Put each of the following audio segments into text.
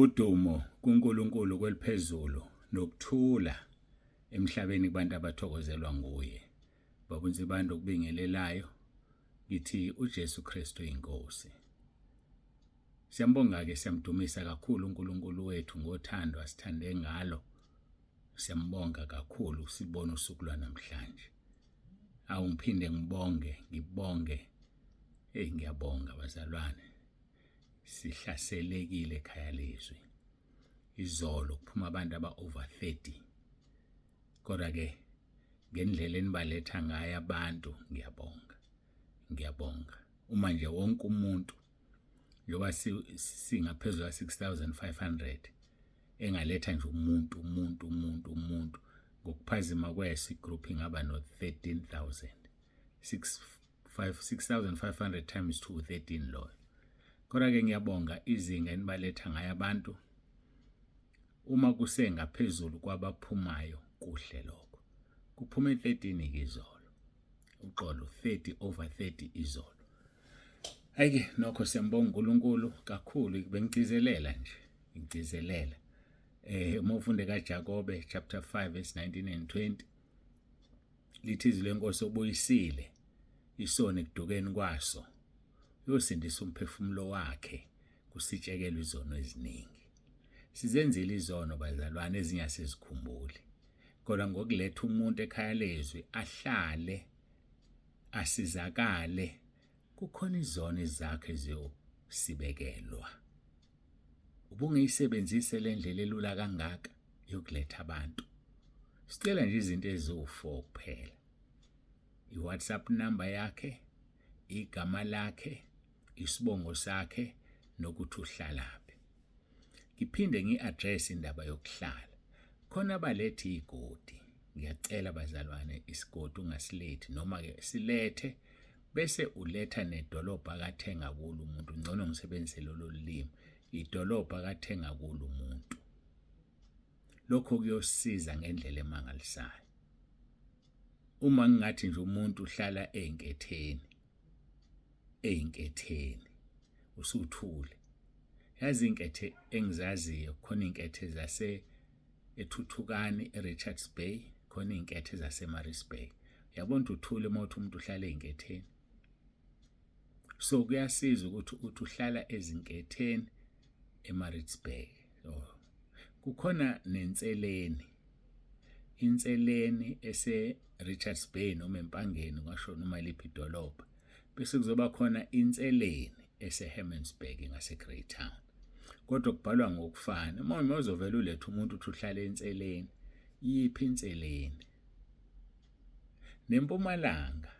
Udumo kuNkulunkulu kweliphezulu nokuthula emhlabeni kubantu abathokozelwa nguye. Baba uNsibande okubingelelayo ngithi uJesu Kristu inkosi. Siyambonga ke siyamdumisa kakhulu uNkulunkulu wethu ngothando asithande ngalo. Siyambonga kakhulu sibona usuku lwanamhlanje. Awu ngiphinde ngibonge ngibonge. Hey ngiyabonga bazalwane. Sihlaselekile ekhaya lezwi. Izolo kuphuma abantu aba over 30. Kodwa ke ngendlela enibaletha ngayo abantu ngiyabonga. Ngiyabonga. Uma nje wonke umuntu njengoba singaphezulu ka 6500 engaletha nje umuntu umuntu umuntu umuntu ngokuphazima kweso igroup ingaba no 13000 6 6500 times 2 13 loyo. Kodwa ke ngiyabonga izinga enibaletha ngayo abantu uma kusengaphezulu kwabaphumayo kuhle lokho. Kuphume 13 ke izolo. Uxolo 30 over 30 izolo. Ayike nokho siyambonga uNkulunkulu kakhulu bengigcizelela nje ngigcizelela. Eh uma ufunde kaJakobe chapter 5 verse 19 and 20 Lithi izwi lenkosi obuyisile isoni ekudukeni kwaso uyosindisa umphefumulo wakhe kusitshekelwa izono eziningi. Sizenzile izono bazalwane ezinye asizikhumbuli. Kodwa ngokuletha umuntu ekhaya lezwi ahlale asizakale kukhona izono ezakhe ziyosibekelwa. Ubungeyisebenzise le ndlela elula kangaka yokuletha abantu. Sicela nje izinto eziwu-4 kuphela. I-WhatsApp number yakhe, igama lakhe, isibongo sakhe nokuthi uhlalaphi. Ngiphinde ngi-address indaba yokuhlala. Khona abaletha igodi. Ngiyacela bazalwane isigodi ungasilethi noma ke silethe bese uletha nedolobha akathenga kulo umuntu ngcono ngisebenzise lolo limi idolobha akathenga kulo umuntu lokho kuyosiza ngendlela emangalisayo uma ngingathi nje umuntu uhlala ey'nketheni ey'nketheni usuthule yazi iy'nkethe engizaziyo khona iy'nkethe zase eThuthukani eRichards Bay khona iy'nkethe zaseMaritzburg uyabona ukuthi uthule uma uthi umuntu uhlala ey'nketheni so kuyasiza ukuthi uthi uhlala ezinketheni eMaritzburg oh. Kukhona nenseleni inseleni ese Richards Bay noma eMpangeni ngasho noma liphi idolobha bese kuzoba khona inseleni eseHermannsburg ngaseGreytown kodwa kubhalwa ngokufana uma uma uzovela uletha umuntu uthi uhlala enseleni yiphi inseleni nempumalanga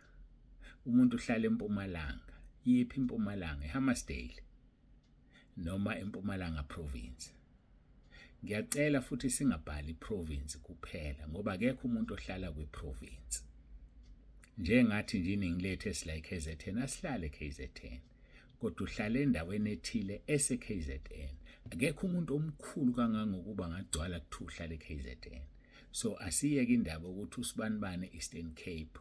umuntu uhlala empumalanga yiphi impumalanga eHammersdale noma eMpumalanga province ngiyacela futhi singabhali province kuphela ngoba akekho umuntu ohlala kwi-province njengathi nje iningi lethu esila e-KZN asihlale e-KZN kodwa uhlala endaweni ethile ese-KZN akekho umuntu omkhulu kangangokuba ngagcwala kuthiwa uhlala e-KZN so asiyeke indaba ukuthi usibanibane Eastern Cape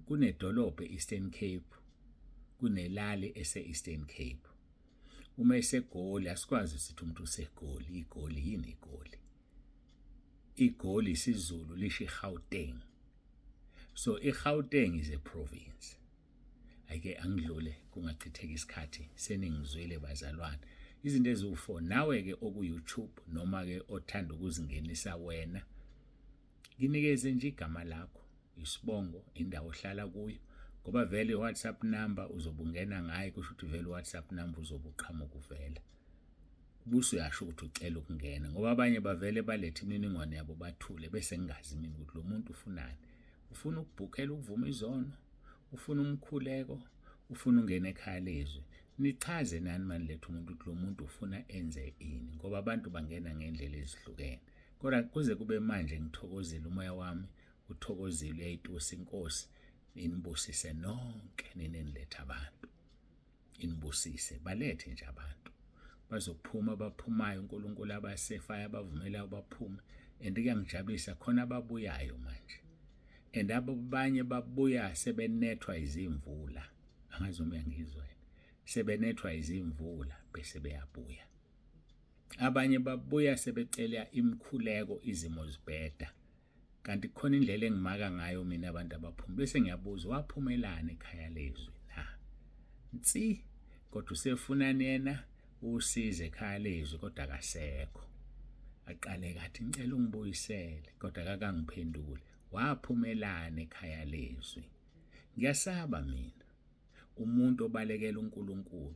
kunedolobha e-Eastern Cape kunelali ese-Eastern Cape uma esegoli asikwazi sithi umuntu usegoli igoli yini igoli igoli isiZulu lisho iGauteng so iGauteng is a province ayike angidlule kungachitheka isikhathi seningizwile bazalwane izinto eziwu-4 nawe-ke oku-youtube noma-ke othanda ukuzingenisa wena nginikeze nje igama lakho isibongo indawo ohlala kuyo ngoba vele i-whatsapp number uzobe ungena ngayo kusho ukuthi vele i-whatsapp number uzobe uqhamuka uvela ubuse uyasho ukuthi ucela ukungena ngoba abanye bavele balethe imininingwane yabo bathule bese ngingazi mina ukuthi lo muntu ufunani ufuna ukubhukhela ukuvuma izono ufuna umkhuleko ufuna ungena ekhaya lezwi nichaze nani mani lethu umuntu ukuthi lo muntu ufuna enze ini ngoba abantu bangena ngendlela ezihlukene kodwa kuze kube manje ngithokozile umoya wami uthokozile uyayitusa inkosi inibusise nonke nina eniletha abantu inibusise balethe nje abantu bazophuma abaphumayo uNkulunkulu abasefayo abavumelayo baphume and kuyangijabulisa khona ababuyayo manje and abanye babuya sebenethwa izimvula angazi noma uyangizwa yini sebenethwa izimvula bese beyabuya. Abanye babuya sebecela imikhuleko izimo zibheda. Kanti kukhona indlela engimaka ngayo mina abantu abaphuma bese ngiyabuza waphumelani ekhaya lezwi na? Nsi kodwa usefunani yena usize ekhaya lezwi kodwa akasekho. Aqale kathi ngicela ungibuyisele kodwa akakangiphenduli. Waphumelani ekhaya lezwi? Ngiyasaba mina umuntu obalekela uNkulunkulu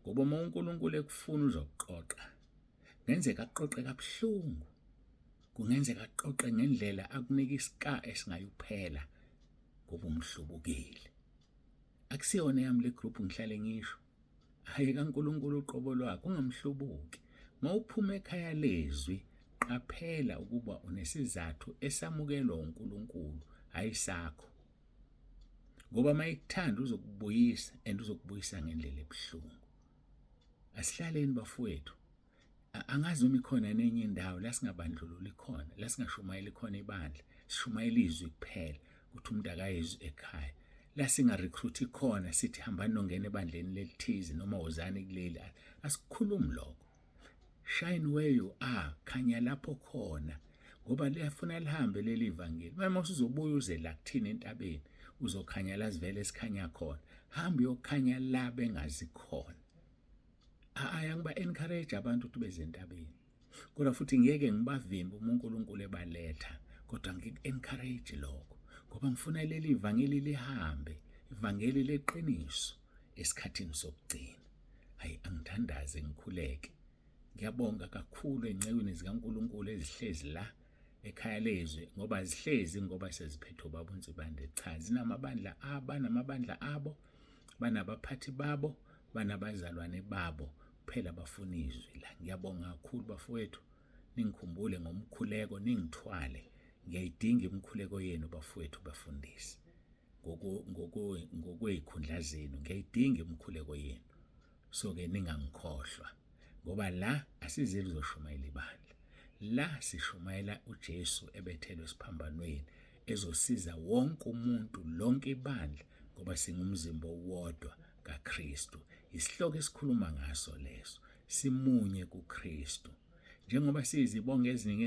ngoba uma uNkulunkulu ekufuna uzokuqoqa. Kungenzeka akuqoqe kabuhlungu. Kungenzeka akuqoqe ngendlela akunika isika esingayuphela ngoba umhlubukile. Akusiyona yami le group ngihlale ngisho. Hayi kaNkulunkulu uqobo lwakhe ungamhlubuki. Mawuphuma ekhaya lezwi qaphela ukuba unesizathu esamukelwa uNkulunkulu hayi sakho. Ngoba mayekuthanda uzokubuyisa and uzokubuyisa ngendlela ebuhlungu. Asihlaleni bafowethu. Angazi noma ikhona nenye indawo la singabandlululi khona, la singashumayeli khona ibandla, sishumayela izwi kuphela ukuthi umuntu akayezwi ekhaya. La singarecruit khona sithi hambani nongena ebandleni lelithize noma wozani kuleli. Asikhulumi lokho. Shine where you are, khanya lapho khona ngoba liyafuna lihambe leli vangeli. Manje usuzobuya uze la kuthina entabeni uzokhanya la sivele sikhanya khona. Hamba uyokhanya la bengazi khona. Aya ngiba encourage abantu ukuthi beze entabeni. Kodwa futhi ngeke ngibavimbe uma uNkulunkulu ebaletha, kodwa ngiku-encourage lokho ngoba ngifuna leli vangeli lihambe, ivangeli leqiniso esikhathini sokugcina. Hayi angithandaze ngikhuleke. Ngiyabonga kakhulu encekwini zikaNkulunkulu ezihlezi la ekhaya lezwi ngoba zihlezi ngoba seziphethe ubaba uNsibande. Cha, zinamabandla abanamabandla abo, banabaphathi babo, banabazalwane babo, kuphela bafuna izwi la. Ngiyabonga kakhulu bafowethu, ningikhumbule ngomkhuleko, ningithwale. Ngiyayidinga imikhuleko yenu bafowethu bafundisi ngokwey'khundla zenu, ngiyayidinga imikhuleko yenu. So ke ningangikhohlwa ngoba la asizeli uzoshumayela ibandla. La sishumayela uJesu ebethelwe esiphambanweni ezosiza wonke umuntu lonke ibandla ngoba singumzimba owodwa kaKristu. Isihloko esikhuluma ngaso leso. Simunye kuKristu. Njengoba siyizibongo eziningi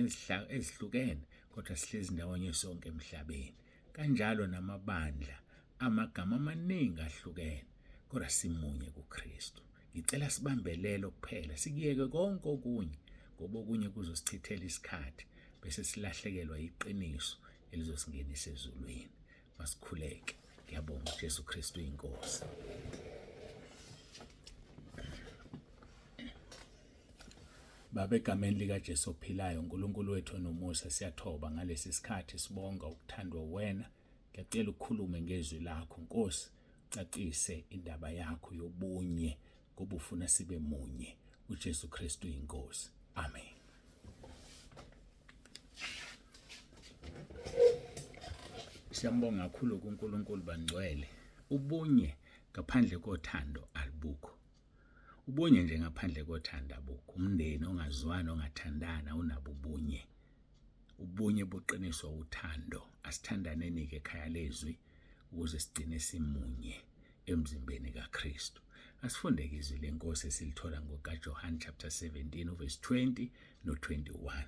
ezihlukene kodwa sihlezi ndawonye sonke emhlabeni. Kanjalo namabandla amagama amaningi ahlukene kodwa simunye kuKristu. Ngicela sibambelelo kuphela sikuyeke konke okunye ngoba okunye kuzosichithela isikhathi bese silahlekelwa iqiniso elizosingenisa ezulwini. Masikhuleke. Ngiyabonga uJesu Kristu inkosi. Baba, egameni likaJesu ophilayo, uNkulunkulu wethu onomusa, siyathoba ngalesi sikhathi sibonga ukuthandwa wena. Ngiyacela ukukhulume ngezwi lakho Nkosi, cacise indaba yakho yobunye ngoba ufuna sibe munye. uJesu Kristu inkosi. Amen. Siyambonga kakhulu kuNkulunkulu bangcwele. Ubunye ngaphandle kothando alubukho. Ubunye nje ngaphandle kothando abukho. Umndeni ongazwani ongathandani awunabo ubunye. Ubunye buqiniswa uthando. Asithandaneni-ke ekhaya lezwi ukuze sigcine simunye emzimbeni kaKristu. Asifunde-ke izwi lenkosi esilithola ngokaJohane chapter 17 verse 20 no-21.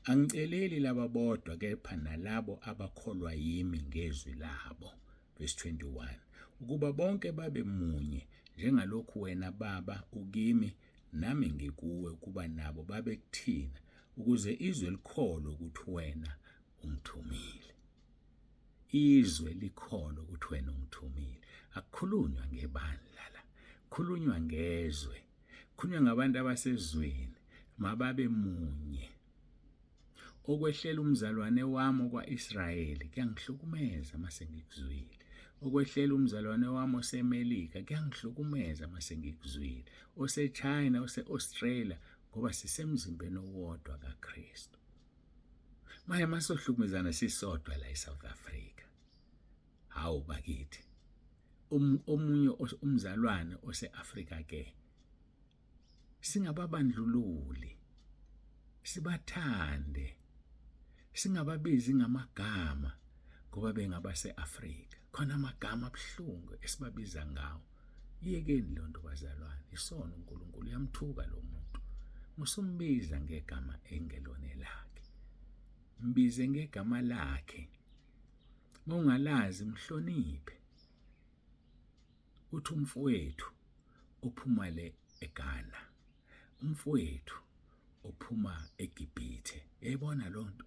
Angiceleli laba bodwa kepha nalabo abakholwa yimi ngezwi labo. Verse 21. Ukuba bonke babe munye njengalokhu wena Baba ukimi nami ngikuwe ukuba nabo babe kuthina ukuze izwe likholwe ukuthi wena ungithumile. Izwe likholwe ukuthi wena ungithumile. Akukhulunywa ngebandla la, khulunywa ngezwe, khulunywa ngabantu abasezweni, mababe munye. Okwehlela umzalwane wami okwa-Israyeli kuyangihlukumeza mase ngikuzwile. Okwehlela umzalwane wami oseMelika kuyangihlukumeza mase ngikuzwile. OseChina, ose-Australia, ngoba sisemzimbeni owodwa kaKristu. Maye masohlukumezana sisodwa la eSouth Africa. Hawu bakithi. Omunye umzalwane ose-Afrika ke singababandlululi sibathande singababizi ngamagama ngoba bengabase-Afrika khona amagama abuhlungu esibabiza ngawo iyekeni leyo nto bazalwane isono uNkulunkulu uyamthuka lo muntu. Musumbiza ngegama engelona elakhe. Mbize ngegama lakhe. Mawungalazi mhloniphe. Uthi umfowethu ophuma le eGhana, umfowethu ophuma eGibhithe. Yayibona lonto.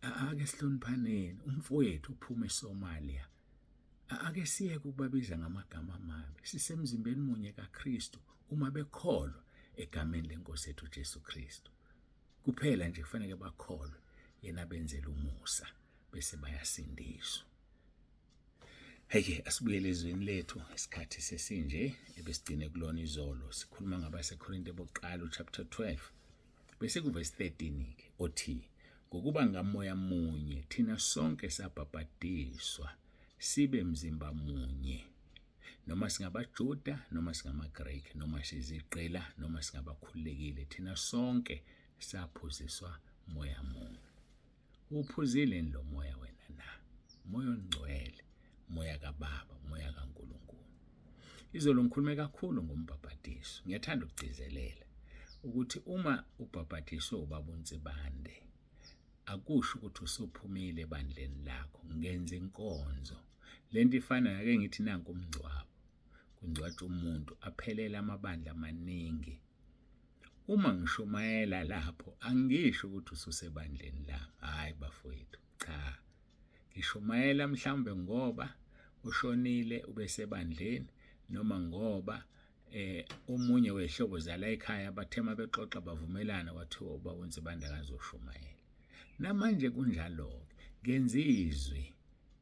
Ake sihloniphaneni, umfowethu uphuma eSomalia. Ake siyeke ukubabiza ngamagama amabi. Sisemzimbeni munye kaKristu uma bekholwa egameni lenkosi yethu Jesu Kristu. Kuphela nje kufanele bakholwe yena benzele umusa bese bayasindiswa. Hey-ke asibuyele ezweni lethu isikhathi sesinje ebesigcine kulona izolo sikhuluma ngabaseKorinte bokuqala uchapter 12 bese kuvesi 13 ke othi ngokuba ngamoya munye thina sonke sabhabhadiswa sibe mzimba munye noma singabaJuda noma singamaGreki noma sizigqila noma singabakhululekile thina sonke saphuziswa moya munye. Uwuphuzile yini lo moya wena na? Moya ongcwele, moya kaBaba, moya kaNkulunkulu. Izolo ngikhulume kakhulu ngombhabhadiso. Ngiyathanda ukugcizelela ukuthi uma ubhabhadiswe ubaba uNsibande akusho ukuthi usuphumile ebandleni lakho ngenza inkonzo lento ifana ake ngithi nanku umngcwabo kungcwatshwa umuntu aphelele amabandla amaningi Uma ngishumayela lapho angisho ukuthi ususebandleni lami. Hayi bafowethu, cha. Ngishumayela mhlawumbe ngoba ushonile ubesebandleni noma ngoba eh omunye wehlobo zala ekhaya bathema bexoxa bavumelana kwathiwa uba uNsibanda akazoshumayela. Namanje kunjalo-ke ngenza izwi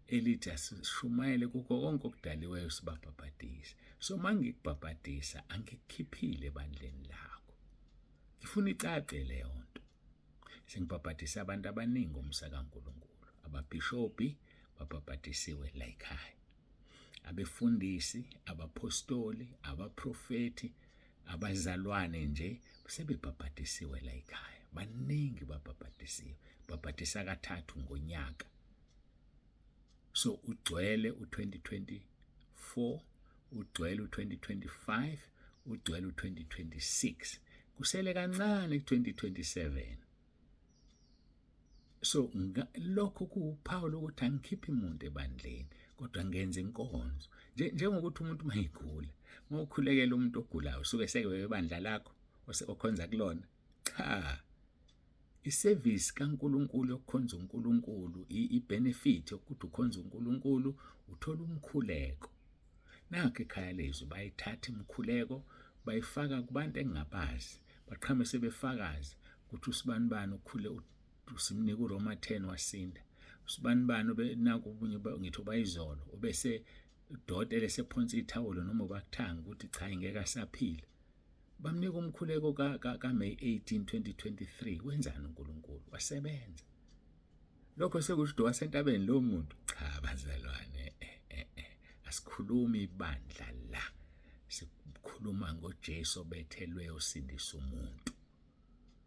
elithi asishumayele kukho konke okudaliweyo sibabhabhadise. So mangikubhabhadisa angikukhiphile ebandleni lakho. Ngifuna icace leyo nto. Sengibhabhadise abantu abaningi ngomsa kaNkulunkulu. Ababhishobhi babhabhadisiwe la ekhaya. Abefundisi, abaphostoli, abaprofethi, abazalwane nje sebebhabhadisiwe la ekhaya. Baningi babhabhadisiwe. Babhadisa kathathu ngonyaka. So ugcwele u-2024, ugcwele u-2025, ugcwele u-2026. Kusele kancane ku-2027. So lokho kuwuphawu lokuthi angikhiphi muntu ebandleni kodwa ngenza inkonzo. Njengokuthi umuntu uma egula, uma ukhulekela umuntu ogulayo usuke seke webandla lakho okhonza kulona. Cha. Isevisi kaNkulunkulu yokukhonza uNkulunkulu, i-benefit yokuthi ukhonza uNkulunkulu, uthola umkhuleko. Nakho ekhaya lezwi bayithatha imikhuleko bayifaka kubantu engingabazi, baqhame sebefakaza ukuthi usibanibani ukhule simnika uRoma 10 wasinda. Usibanibani naku obunye ngithi bayizolo ubese udokotela esephonsa ithawulo noma ubakuthanga ukuthi cha ngeke asaphila. Bamnika umkhuleko ka-May 18 2023. Wenzani uNkulunkulu? Wasebenza. Lokho sekusho ukuthi wasentabeni lo muntu. Cha bazalwane, eh, eh, eh. Asikhulumi ibandla la. Sikhuluma ngoJesu obethelwe osindisa umuntu.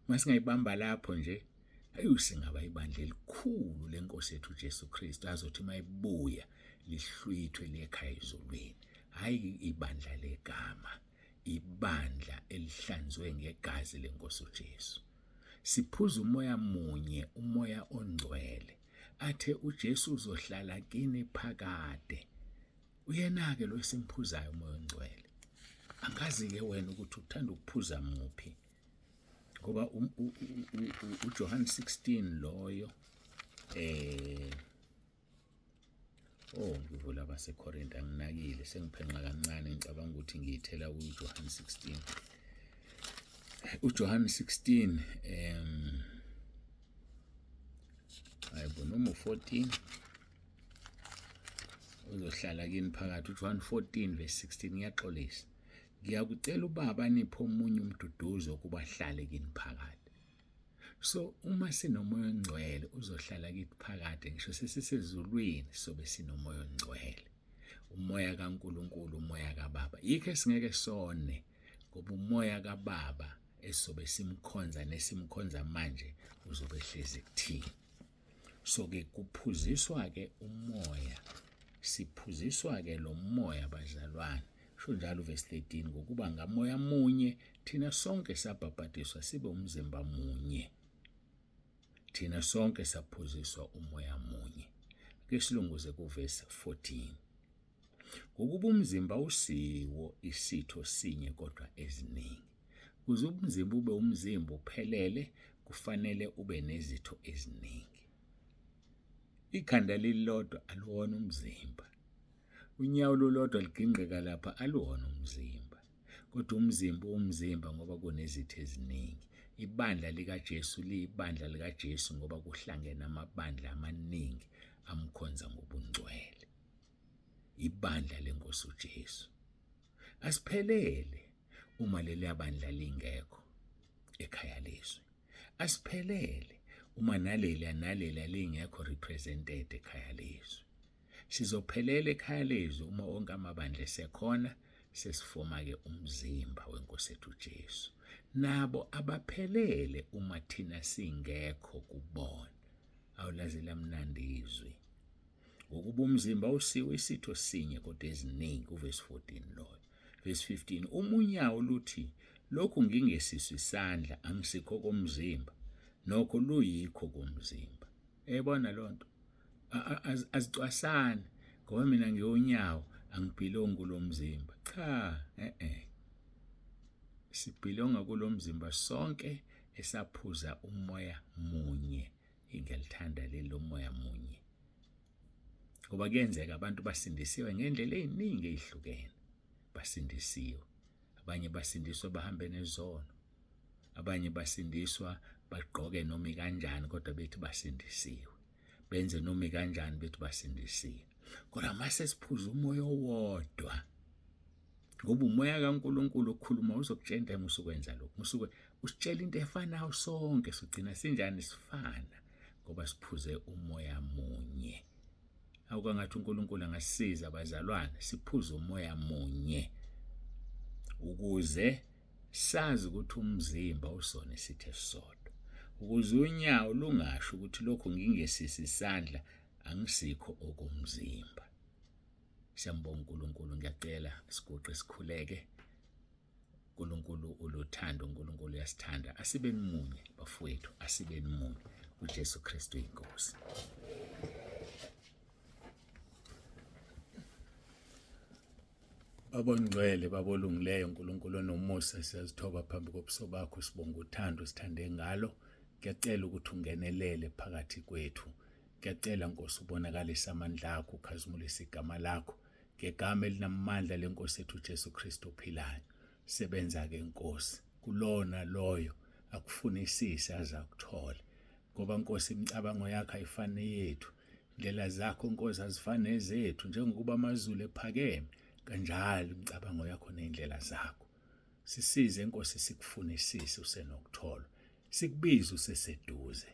Masingayibamba lapho nje ayu singaba ibandla elikhulu lenkosi yethu uJesu Kristu azothi mayibuya lihlwithwe liyekhaya ezulwini. Hayi ibandla legama. Ibandla elihlanzwe ngegazi lenkosi uJesu. Siphuza umoya munye, umoya ongcwele. Athe uJesu uzohlala kini phakade. Uyena-ke lo esimphuzayo umoya ongcwele. Angazi-ke wena ukuthi uthanda ukuphuza muphi. Ngoba uJohn 16 loyo eh Oh, ngivula abaseKorinte anginakile sengiphenqa kancane ngicabanga ukuthi ngiyithela kuJohn 16. UJohn 16 hayibo noma u14 uzohlala kini phakathi uJohn 14 verse 16 ngiyaxolisa. Ngiyakucela ubaba aniphe omunye umduduzo ukuba ahlale kini phakathi. So uma sinomoya ongcwele uzohlala kithi phakade ngisho sesisezulwini sobe sinomoya ongcwele. Umoya kaNkuluNkulu, umoya kaBaba. Yikho esingeke sone ngoba umoya kaBaba esobe simkhonza nesimkhonza manje uzobe hlezi kuthina. So ke kuphuziswa ke umoya, siphuziswa ke lo moya bazalwane. Usho njalo uvesi 13 ngokuba ngamoya munye thina sonke sabhabhadiswa sibe umzimba munye. Thina sonke saphuziswa umoya munye. Ake silunguze kuvesi 14. Ngokuba umzimba usiwo isitho sinye kodwa eziningi. Ukuze umzimba ube umzimba uphelele kufanele ube nezitho eziningi. Ikhanda lilodwa aluwona umzimba. Unyawo lulodwa ligingqika lapha aluwona umzimba. Kodwa umzimba uwumzimba ngoba kunezitho eziningi. Ibandla likaJesu liyibandla likaJesu ngoba kuhlangene amabandla amaningi amkhonza ngobungcwele. Ibandla lenkosi uJesu. Asiphelele uma leliya bandla lingekho ekhaya lezwi. Asiphelele uma naleliya naleliya lingekho represented ekhaya lezwi. Sizophelela ekhaya lezwi uma onke amabandla esekhona sesifoma-ke umzimba wenkosi ethu uJesu. Nabo abaphelele uma thina singekho kubona. Awulaze lamnandi izwi. Ngokuba umzimba usiwo isitho sinye kodwa eziningi, uvesi 14 loyo. Verse 15 uma unyawo luthi lokhu ngingesiso isandla angisikho komzimba nokho luyikho komzimba. Eyibona lonto azicwasani ngoba mina ngiwunyawo angibhilongi kulomzimba. Cha, eh eh. Sibhilonga kulomzimba sonke esaphuza umoya munye. Ngiyalithanda leli lomoya munye. Ngoba kuyenzeka abantu basindisiwe ngendlela eziningi ezihlukene. Basindisiwe. Abanye basindiswa bahambe nezono. Abanye basindiswa bagqoke noma ikanjani kodwa bethi basindisiwe. Benze noma ikanjani bethi basindisiwe. Kodwa mase siphuza umoya owodwa ngoba umoya kaNkuluNkulu okhuluma uzokutshela into engusukwenza lokhu musuke usitshela into efanayo sonke sigcina sinjani sifana ngoba siphuze umoya munye awukangathi uNkulunkulu angasisiza abazalwane siphuze umoya munye ukuze sazi ukuthi umzimba usona isithe sisodwa ukuze unyawo lungasho ukuthi lokhu ngingesisi isandla angisikho okomzimba Siyambonga uNkulunkulu ngiyacela siguqe sikhuleke. uNkulunkulu uluthando, uNkulunkulu uyasithanda. Asibeni munye bafowethu, asibeni munye. uJesu Kristu inkosi. Baba ongcwele, Baba olungileyo, uNkulunkulu onomusa, siyazithoba phambi kobuso bakho, sibonga uthando sithande ngalo. Ngiyacela ukuthi ungenelele phakathi kwethu. Ngiyacela Nkosi ubonakalise amandla akho, ukhazimulise igama lakho ngegama elinamandla lenkosi ethu uJesu Kristu ophilayo. Sebenza-ke Nkosi kulona loyo akufunisise aze akuthole. Ngoba Nkosi imicabango yakho ayifani neyethu. Indlela zakho Nkosi azifani nezethu njengokuba amazulu ephakeme kanjalo imicabango yakho ney'ndlela zakho. Sisize Nkosi sikufunisise usenokutholwa. Sikubize useseduze.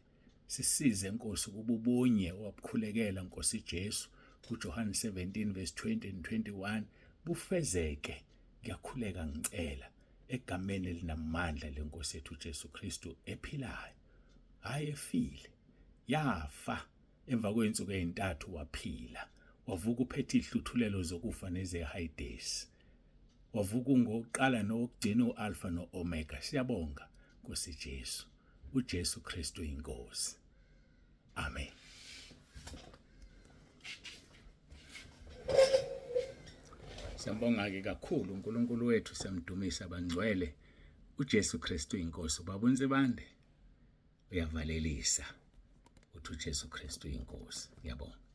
Sisize Nkosi ukuba ubunye owabukhulekela Nkosi Jesu kuJohane 17 verse 20 and 21 bufezeke. Ngiyakhuleka ngicela egameni elinamandla lenkosi yethu uJesu Kristu ephilayo. Hayi efile. Yafa emva kwezinsuku ezintathu waphila. Wavuka uphethe izihluthulelo zokufa nezeHayidesi. Wavuka ungokuqala nowokugcina uAlfa noOmega. Siyabonga Nkosi Jesu. uJesu Kristu inkosi. Amen. Siyambonga ke kakhulu uNkulunkulu wethu siyamdumisa abangcwele uJesu Kristu inkosi ubaba uNsibande uyavalelisa uthi uJesu Kristu inkosi ngiyabonga.